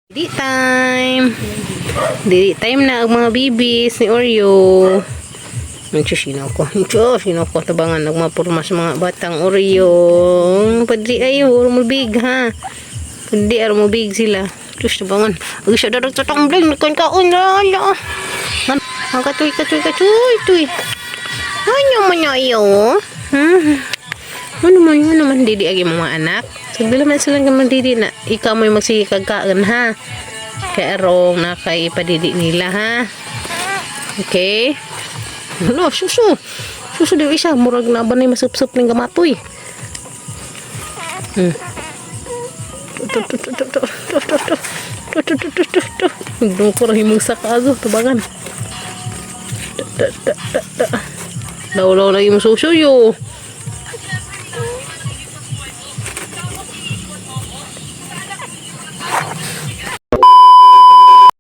Didi time! Didi time na ang mga bibis ni Oreo. Nagsusino ko. Nagsusino ko. Tabangan nagmapurma sa mga batang Oreo. Padri ayo, rumubig ha. Pwede rumubig sila. Diyos, tabangan. Ang siya darag sa tumbling. Kaon kaon na. Ala. Ang katuy, katuy, katuy, tuy. Ano man na iyo? Hmm? Ano man, didi agi mga anak. So, dili man sila nga didi na ikaw mo'y magsigikagkaan ha. Kaya arong na kay ipadidi nila ha. Okay? Ano, suso. Suso di isa. Murag na ba na yung masupsup ng gamatoy. Tu, tu, tu, tu, tu, tu, tu, tu, tu, tu, tu, tu, tu, tu. Nagdungkor ang himong sakazo. Tabangan. Ta, ta, ta, ta, ta. Lawlaw na yung suso yo.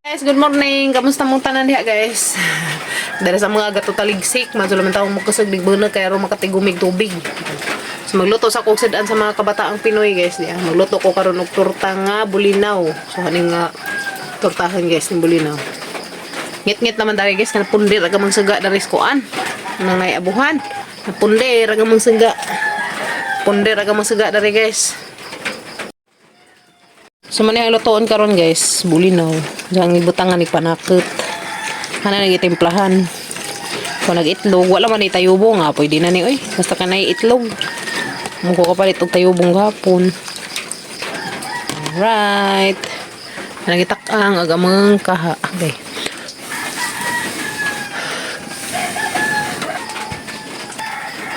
Guys, good morning. Kamusta mong tanan diha, guys? Dara sa mga gato taligsik, madula man taong magkusog digbuna kay aron makatigumig tubig. So magluto sa kog sad-an sa mga kabataang Pinoy, guys, diha. Magluto ko karon og torta nga bulinaw. So haning nga tortahan, guys, ning bulinaw. Ngit-ngit naman dari, guys, kanang pundir aga mang suga dari sa kuan. Nang naiabuhan. Pundir aga mang suga. Pundir aga mang suga dari, guys. So man ang lutoon karon, guys, bulinaw. Diyan ibutangan ni panakot. Hana nang itimplahan. Kung nag-itlog, wala man ni tayubong nga, pwede na ni oy. Basta ka na itlog. Muko ka palit og tayubong gapon. Alright. Nagitak-ang agamang kaha. Okay.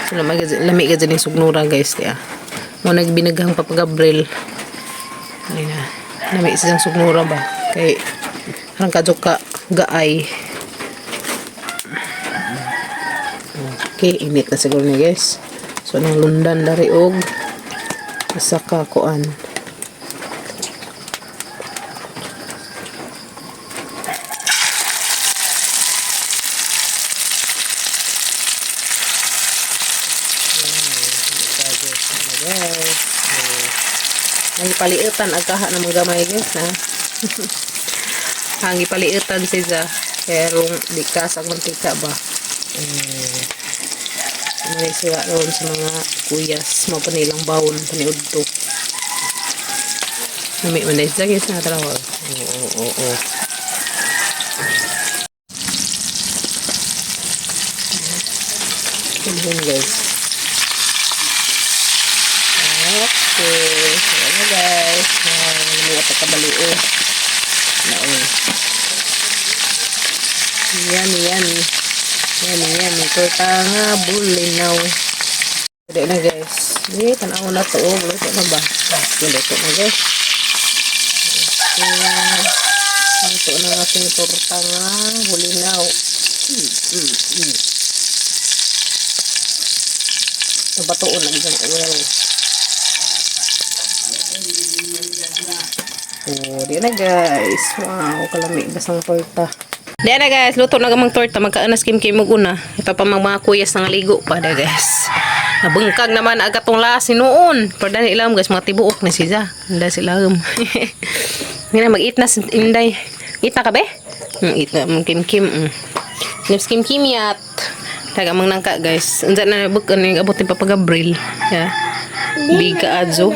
So, lami ka dyan yung sugnura, guys. Diya. Mo nagbinaghang Papa Gabriel. Ano na. Lami siyang sugnura ba? Kay harang kadyo ka gaay. Okay, init na siguro ni, guys. So, nang lundan dari og asa ka kuan. Guys. Ang paliitan ang kaha ng mga gamay, guys, ha. Ang ipaliitan siya pero di ka sa mantika ba. Eh, may siya ron sa mga kuyas, mga panilang bawon, paniud to. Nami man siya, guys, na taraw. Oo. Yun, guys. Okay. So, ano, guys. Wow, mga pagkabalio. Naon. Yummy, yummy. Yummy, yummy. Torta nga bulinaw. Pwede na, guys. Eh, tanaw na to. Oh, luto na ba? Okay, luto na, guys. Okay. Luto na ang ating torta nga bulinaw. Nabatuon na isang oil. Oh, di na, guys. Wow, kalami basang torta. Di na, guys, luto na gamang torta. Magkaanas kim kim una. Ito pa mga kuyas nga ligo pa da, guys. Nabungkag naman agad tong lasi noon. Pero dahil ilam, guys, mga tibuok na siya. Hindi sila. Nga na, mag-eat na si Inday. Eat na ka be? Eat na, mga kim kim. Lips kim kim yat. Taga mang nangka, guys. Unsa na buk ano yung abot ni Papa Gabriel. Yeah. Big adzo.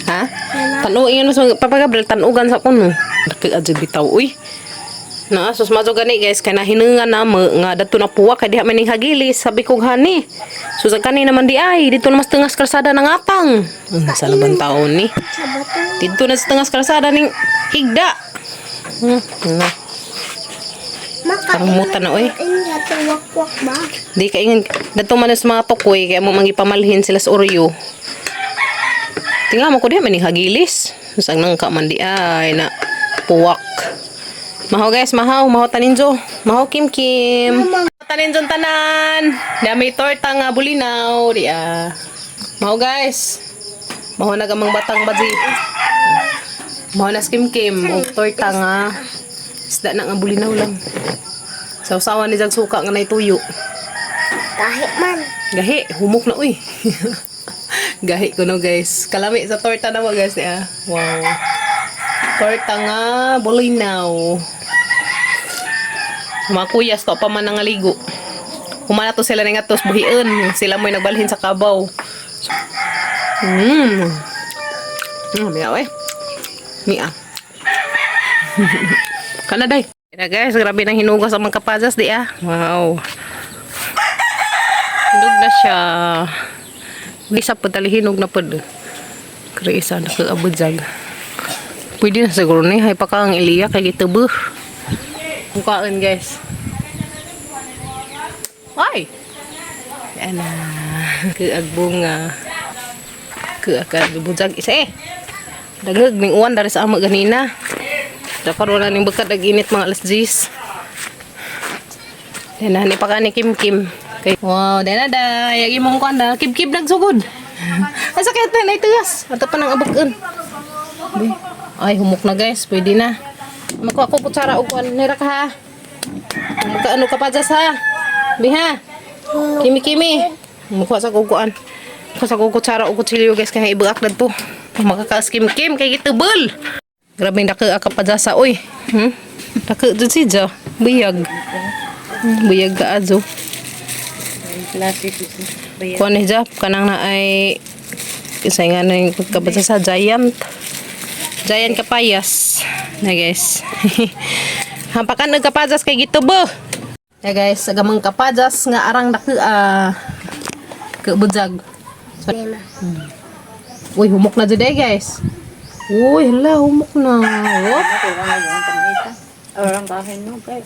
Ha? Tanu ingon mas Papa Gabriel tanugan sa kuno. Dakig adzo bitaw uy. Na sus mazo gani, guys, kay nahinungan na mo nga dadto na puwa kay diha man ning hagilis sabi ko hani. So sa kani naman di ay dito na mas tungas kalsada ng atang. Sa na bang taon ni? Dito na sa tungas kalsada ning higda. Na. Parang muta na, oy. Wakwak ba? Di ka ingon dadto man sa mga tukoy kay mo mangipamalhin sila sa Oreo. Tingnan mo ko diha man ning hagilis. Sang nangka man di ay na puwak. Mahaw, guys, mahaw, mahaw taninjo. Mahaw kim kim. Taninjo tanan. Di may torta nga bulinaw di ah. Mahaw, guys. Mahaw na gamang batang baji. Mahaw na kim kim og torta nga isda na nga bulinaw lang. Sausawan ni jag suka nga naituyo. Kahit man. Gahi, humok na uy. Gahi ko no, guys. Kalami sa torta na mo, guys. Yeah. Wow. Torta nga bulinaw. Mga kuyas to pa man nangaligo. Humana to sila nga tos buhian. Sila mo'y nagbalhin sa kabaw. Miya eh. Miya. Kana day. Kaya guys, grabe nang hinugas ang mga kapazas di ah. Wow. Hinog na siya. Isa po tali hinog na po. Kaya isa nakaabot. Pwede na siguro ni. Hay pa ka ang iliya kay gitubo. Mukhaan guys. Ay! Yan na. Kuag bunga. Kuag bujag isa eh. Dagag ning uwan dari sa ama ganina. Dapat wala ning bagkat ag init mga alas 10. Yan na, ni pa ka ni Kim Kim. Okay. Wow, dahil na da. Yagi mong kuan da. Kim Kim nagsugod. Ay, sakit na, naitigas. Ato pa nang abukon. Di. Ay, humok na guys. Pwede na. Makuha ko kutsara og kuan. Nira ka ha. Magkaano ka pa dyan ha? Biha. Kimi Kimi. Makuha sa kukuan. Makuha sa kutsara og kutsilyo guys. Kaya ibuak na to. Makakaas Kim Kim. Kay gitubol. Grabe yung dako ka pa dyan sa oy. Dako dyan si Jo. Buyag. Buyag ka azo. Kuan ni Jap, kanang na ay isa nga na yung pagkabasa sa giant. Giant kapayas. Na guys. Hampakan nagkapajas kay gitubo. Ya guys, agamang kapajas nga arang dako ah kabujag. So, Lima. uy, humok na jud eh guys. Uy, hala, humok na. Wop. Orang kahin no kay.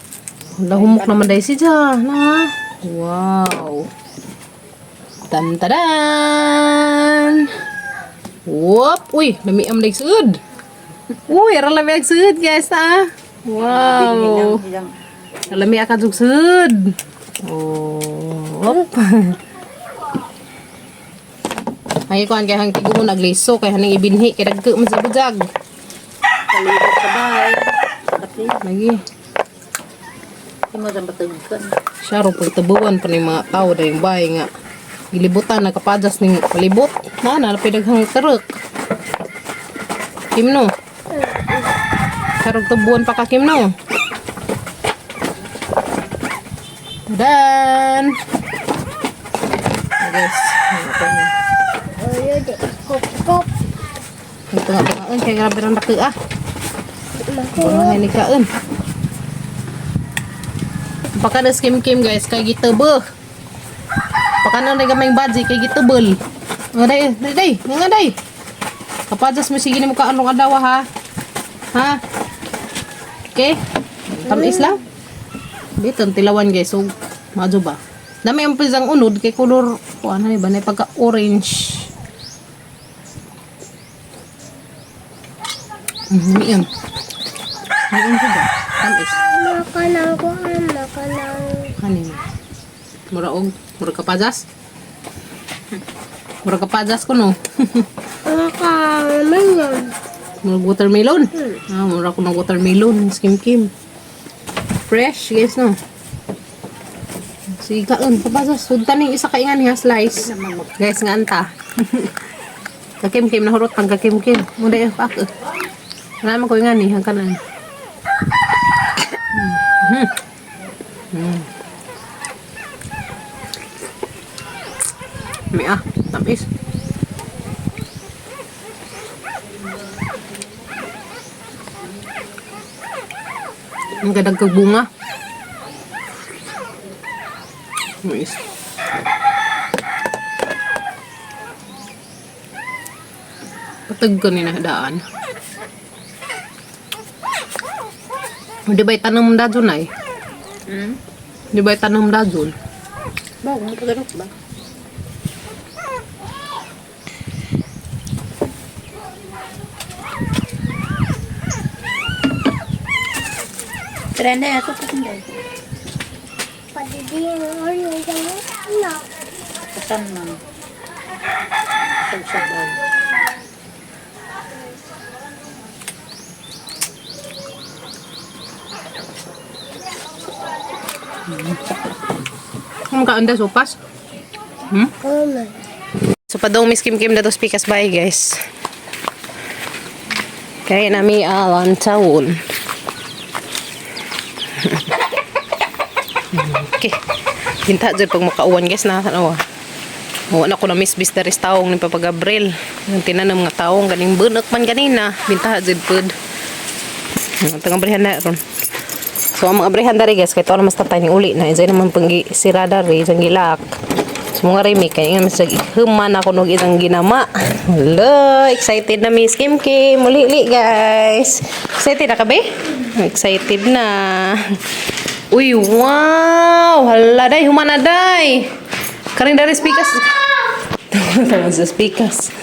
Hala, humok naman dahil si Ja. Na. Wow. Tan-tadan! Whoop! Uy, lami ang suod. Uy, ara lami ang suod, guys, ah. Wow. Lami ang kadug suod. Oh, whoop. Ay, kuan kay hang tigo nagliso kay haning ibinhi kay dagko man sa bujag. Kalibot sa bahay. Pati Lagi. mo sa batugkan. Siya ro pagtabuan pa ning mga tao dayong bahay nga gilibutan nakapajas ning palibot. Na na daghang truck. Kim no. Sarog tubuan pa ka Kim no. Tadan! Guys, ito na. Oyo di. Kop-kop. Ito nga ba? Kaya grabe rin daki ah. Maku. Bunga ni kaon. Baka na skim kim guys kay gitabo. Baka na gamay badji kay gitubol. Nga day, day, day, nga day. Kapajas mo sige nimo ka anong adawa ha. Ha? Okay? Tamis lang. Dito ang tilawan guys. So, madyo ba? Dami ang pisang unod kay color kuan na ba na pagka orange. Miam. Miam siya. Tamis. Makanang kuan. Makanang. Kanin. Mura og, mura kapajas. Mura kapajas ko no. Makamanyan. Mura watermelon. Ah, mura ko ng watermelon, skim kim. Fresh, guys no. Sige kaon, kapajas. Sudtan ning isa kaingan niya slice. Guys nga anta. Kakim kim na hurot pang kakim kim. Muna yung pak. Wala man ko nga ni hangkanan. May ah, tamis. Ang gadag kag bunga. Mais. Patag ko ni daan. Di ba'y tanong dadun ay? Hmm? Di ba'y tanong dadun? Ba, mo pagarok ba? Trende ako pa sinday. Padiding oyo yung anak. Kasan man. Pagsabaw. Ang kaanda sopas? Hmm? Kuman. So padong Miss Kim Kim na to speak as bye guys. Kaya nami alan taon. Okay. Hinta dyan pag makauwan, guys, na tanawa. Wa na ko na miss bis dari taong ni Papa Gabriel. Ang tinan mga taong ganing bunak man ganina. Binta jud pud. Ang tangang abrihan na ron. So ang mga abrihan dari, guys, kay to na mas tatay ni uli na isay naman pang sira dari isang gilak. So mga remi kay nga mas human ako nog isang ginama. Hello, excited na Miss Kim Kim. Muli li, guys. Excited na ka be? Excited na. Uy, wow! Hala day, humana day. Karing dari speakers. Tama sa speakers.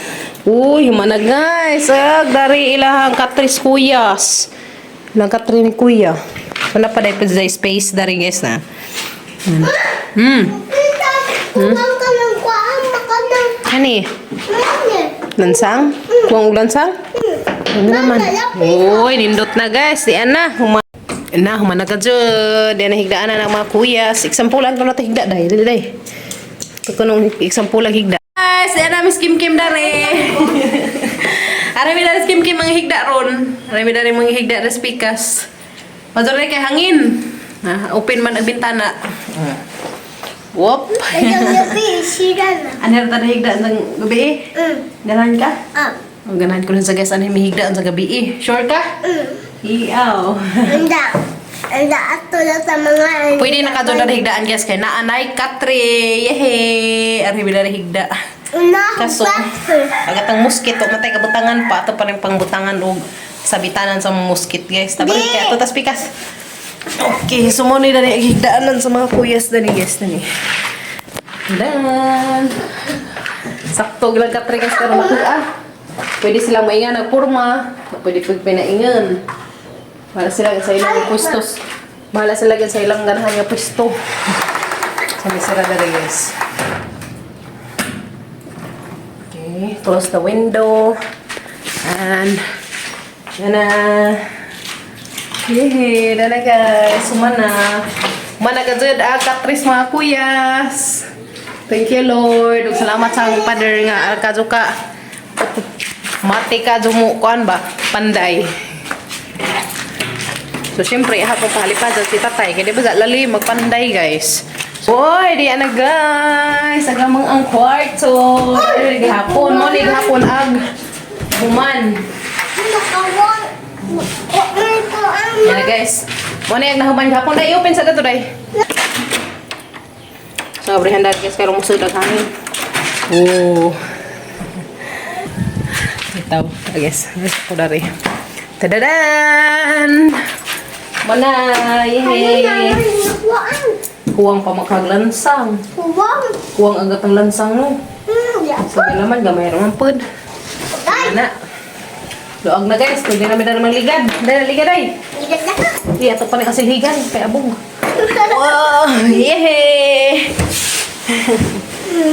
Uy, humana, guys. Ag, dari ilahang katris kuyas. Ilang katri ni kuya. Wala pa dahil pa sa space dari, guys, na. Kuwang ka ng kuwang, maka ng Ani? mani. Lansang? Kuwang og lansang? Ano naman? Uy, nindot na, guys. Di ana. Na, humana ka dyan. Di na higdaan na ng mga kuyas. Example ko na ito higda. Dahil, dali, dali. Ito ko nung example lang higda. Guys, di ana, Miss Kim Kim dare. Arami dare Kim Kim mga higda ron. Arami dare mga higda res pikas. Madore kay hangin. Ah, open man ang bintana. Whoop. Itong gabi, sira na. Ano na higda ng gabi eh? Ganahan ka? Ah. Ang ganahan ko lang sa guys, ano yung may higda sa gabi eh. Sure ka? Iyaw. Anda. Anda ato lang sa mga. Pwede na ka doon na higdaan, guys, kay naanay katre. Yehe! Arhi bila na higda. Una, Kaso, bakit? agat ang muskit, o matay kabutangan pa. Ato pa rin pangbutangan og sabitanan sa mga muskit, guys. Tabalik Di! kaya ito, tas pikas. Okay, so mo ni dani ang higdaanan sa mga kuyas dani, guys, dani. Dan. Sakto lang katre, guys, pero makuha. Pwede silang maingan nagpurma. Pwede pag pinaingan. Bahala sila sa ilang pwestos. Bahala sila sa ilang ganahan nga pwesto. Sa may sira dali, guys. Okay, close the window. And, yan na. Yehey, dala, guys. Sumana. Humana ka dyan, ah, katris mga kuyas. Thank you, Lord. Ug salamat sa akong father nga kadyo ka. Mati ka mo kuan ba? Panday. So, syempre, hapon pahalipad si tatay. Kaya di ba lali magpanday, guys. Uy, di na, guys. Agamang ang kwarto. Ay, gihapon. Mo ni gihapon ag human. Nakawang. Kuwang ko ang. Yan na, guys. Mo ni ag nahuman gihapon. Dai, open sa dato, dai. So, abrihan dahil, guys. Kaya rumusod ang hangin. Oh. Ito, guys. Guys, ako dari. Tadadan! Mana! Yay! Kuwang. Kuwang pa makaglansang. Kuwang. Kuwang agad ang lansang, no? Ya. Sabi naman, gamay naman pod. Ay. Na. Luag na, guys, pwede namin na naman ligad. Dahil ligad ay. Ligat na ka. Iya, ito pa na kasi ligan. Kaya abog. Wow! Yehey!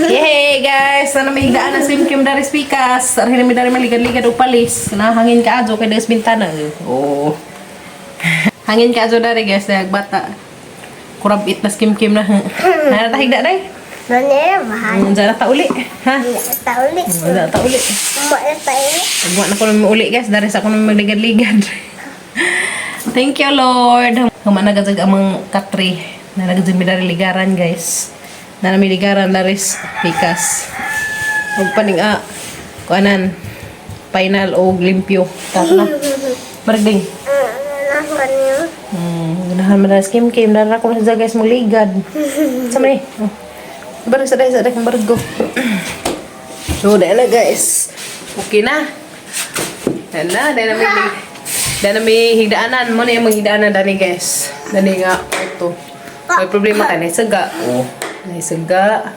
Yehey, guys! Sana may higdaan na swim kim dari spikas. Sarili namin dari maligad-ligad o palis. Nahangin ka adyo kay dagas bintana. Oo. Hangin ka adyo dari, guys. Dahil bata. Kurab it na skim kim na. Nana ta higda day? Mani, mahal. Diyan na ta uli. Ha? Tauli. Wala ta uli. Wala tauli. Agwa na ko naman uli, guys. Dari sa ako naman magligad-ligad. Thank you, Lord. Humanagazag amang katri. Nanagazag mi dari ligaran, guys. Nanami ligaran daris pikas. Ug paning a kuanan final og limpyo. Tara na. Barigding. Nakakuha niyo. Ganahan man daris kim kim dara ko na sa guys magligad. Sa man eh. Oh. Barag sa dahil sa dahil barag go. So, dahil na, guys. Okay na. Dahil na, dahil na may higdaanan. Mo na yung mga higdaanan dani, guys. Dani nga, ito. May problema ka, naisaga. Oh, naisaga.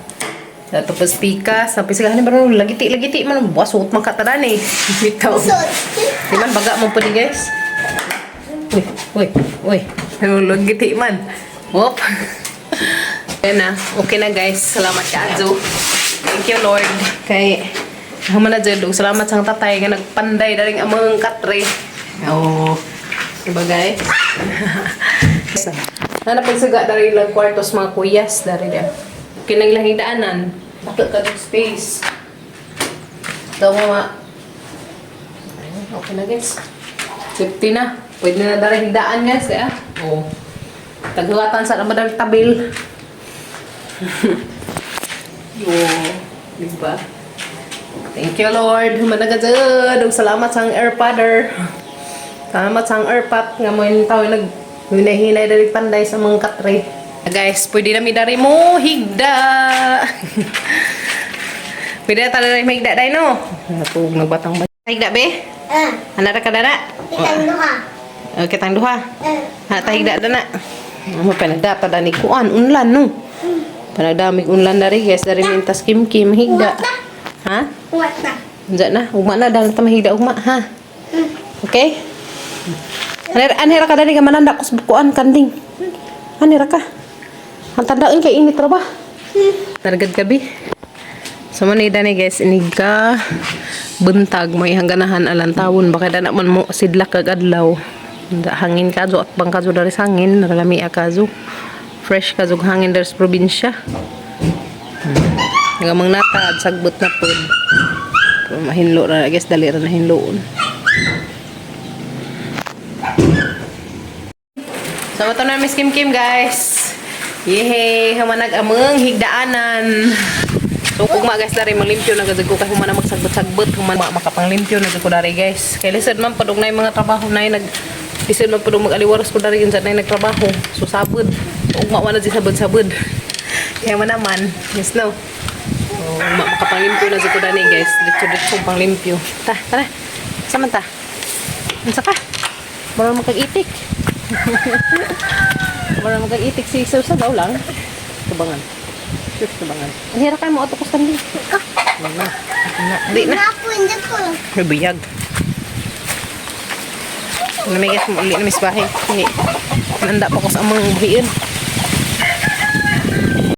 Tapos pikas, tapos siga, ano ba rin, lagiti, lagiti, man, buwasot man kataran eh. Bitaw. So, Di man, baga mo po ni, guys. Uy, uy, uy. Nahulog giti man. Whoop. Ayan na. Okay na, guys. Salamat ka, Adzo. Thank you, Lord. Kay, human na dyan. Salamat sa tatay nga nagpanday na rin amang katre. Oo. Diba, guys? Nanapagsaga na rin lang kwartos mga kuyas. Dari na. Okay na lang daanan. Bakit ka ng space? Ito mo ma. Ayun, okay na, guys. Safety na. Pwede na dara higdaan guys, eh. Oh. Taghuwatan sa naman dali tabil. Yo, di ba? Thank you, Lord. Humanagad ug salamat sa ang air father. Salamat sa ang airpat nga mo yung tao nag hinay-hinay dali panday sa mga katre. Guys, pwede na mi dari mo higda. Pwede na talaga mahigda dai no. Natug nagbatang ba. Higda be? Ah, Ana ra ka dara? kitang duha. Oh, kitang duha. Ah, Ha ta higda dana. Mo panagda pa dani kuan unlan no. Panagdamig unlan dari guys, dari mintas kim kim higda. Ha? Uwat na. Unsa na, ugma na dahil ta mahigda ugma ha. Okay? Anera anera ka dani ka mananda ko sa bukuan kanding. Anera ka. Ang tandaan kay init ra ba? Targad gabi. So man ni dani guys, iniga buntag may hangganahan alantawon baka dana man mo sidlak kag adlaw. Hangin kazo at bang kazo dari sa hangin, naralami akazo. Fresh kazo hangin dari sa probinsya. Nagamang natad sagbot na pod. Pero mahinlo ra guys, dali ra na hinloon. So ito na Miss Kim Kim guys. Yehey, humanag ameng higdaanan. So kung ma guys dari malimpyo na gud ko kay humana magsagbot-sagbot, humana makapanglimpyo na gud ko dari guys. Kay lisod man padung nay mga trabaho nay nag lisod man padung mag-aliwaros ko dari unsa nay nagtrabaho. So sabod. So ugma wala di sabod-sabod. Kaya man naman, yes no. So ugma makapanglimpyo na gud ko dani guys. Ditso-ditso panglimpyo. Ta, tara. Sa man ta? Unsa ka? Mura magkag-itik. Mura magkag-itik si Sir sa daw lang. Tubangan. Sure, tubangan. Ang hirap kayo mo ato ko sandi. Na. Na. Di na. Napo, hindi ko. May buyag. Namigas mo uli na mis bahay. Hindi. Nanda pa ko sa amang buhiin.